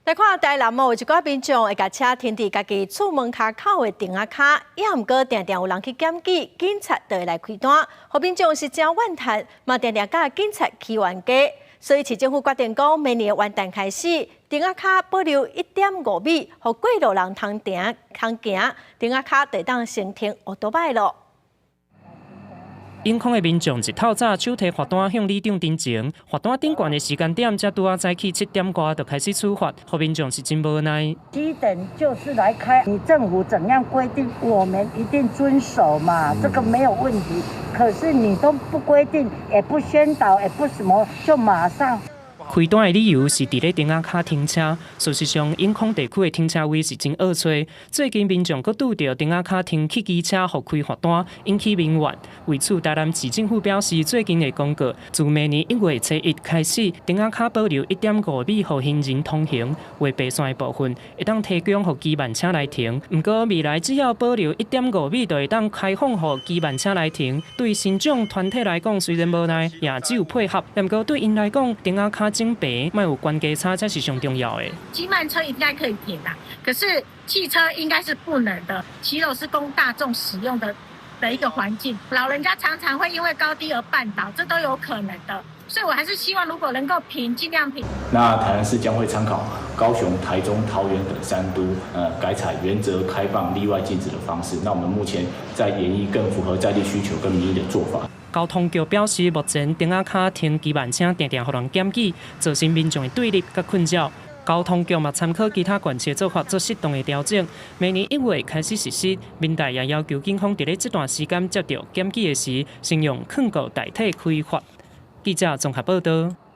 來看台南哦，有一寡民眾會共車停佇家己厝門跤口的亭仔跤，也毋過定定有人去檢舉，警察就會來開單。予民眾是誠怨嘆，嘛定定共警察起冤家。所以市政府決定講，明年元旦開始，亭仔跤保留1.5米，予過路人通停通行，亭仔跤就會當先停歐多擺囉。永康的民眾一透早手提罰單向里長陳情，罰單頂懸的時間點才拄仔早起7點外就開始處罰，予民眾是真無奈。7點就是來開，你政府怎樣規定，我們一定遵守嘛，這個沒有問題。可是你都不規定，也不宣導，也不什麼，就馬上。開單的理由是佇咧亭仔跤停車。事實上，永康地區的停車位是真惡揣。最近民眾閣拄著亭仔跤停汽機車，予開罰單，引起民怨。為此，台南市政府表示，最近會公告，自明年1月初1開始，亭仔跤保留1.5米予行人通行，畫白線的部分會當提供予機慢車來停。毋過未來只要保留一點五米，就會當開放予機慢車來停。對身障團體來講，雖然無奈，也只有配合。毋過對𪜶來講，亭仔跤整排，莫有懸低差才是上重要的。機慢車應該可以停啦，可是汽車應該是不能的。騎樓是供大眾使用的一個環境，老人家常常會因為高低而絆倒，這都有可能的。所以我還是希望如果能夠平，盡量平。那台南市將會參考高雄、台中、桃園等三都，改採原則開放、例外禁止的方式。那我們目前在研議更符合在地需求跟民意的做法。交通局表示，目前亭仔跤停機慢車定定予人檢舉，造成民眾的對立佮困擾。交通局嘛參考其他縣市做法，做適當的調整。明年1月開始實施，民代也要求警方佇咧這段時間接到檢舉的時，先用勸告代替開罰。記者綜合報道。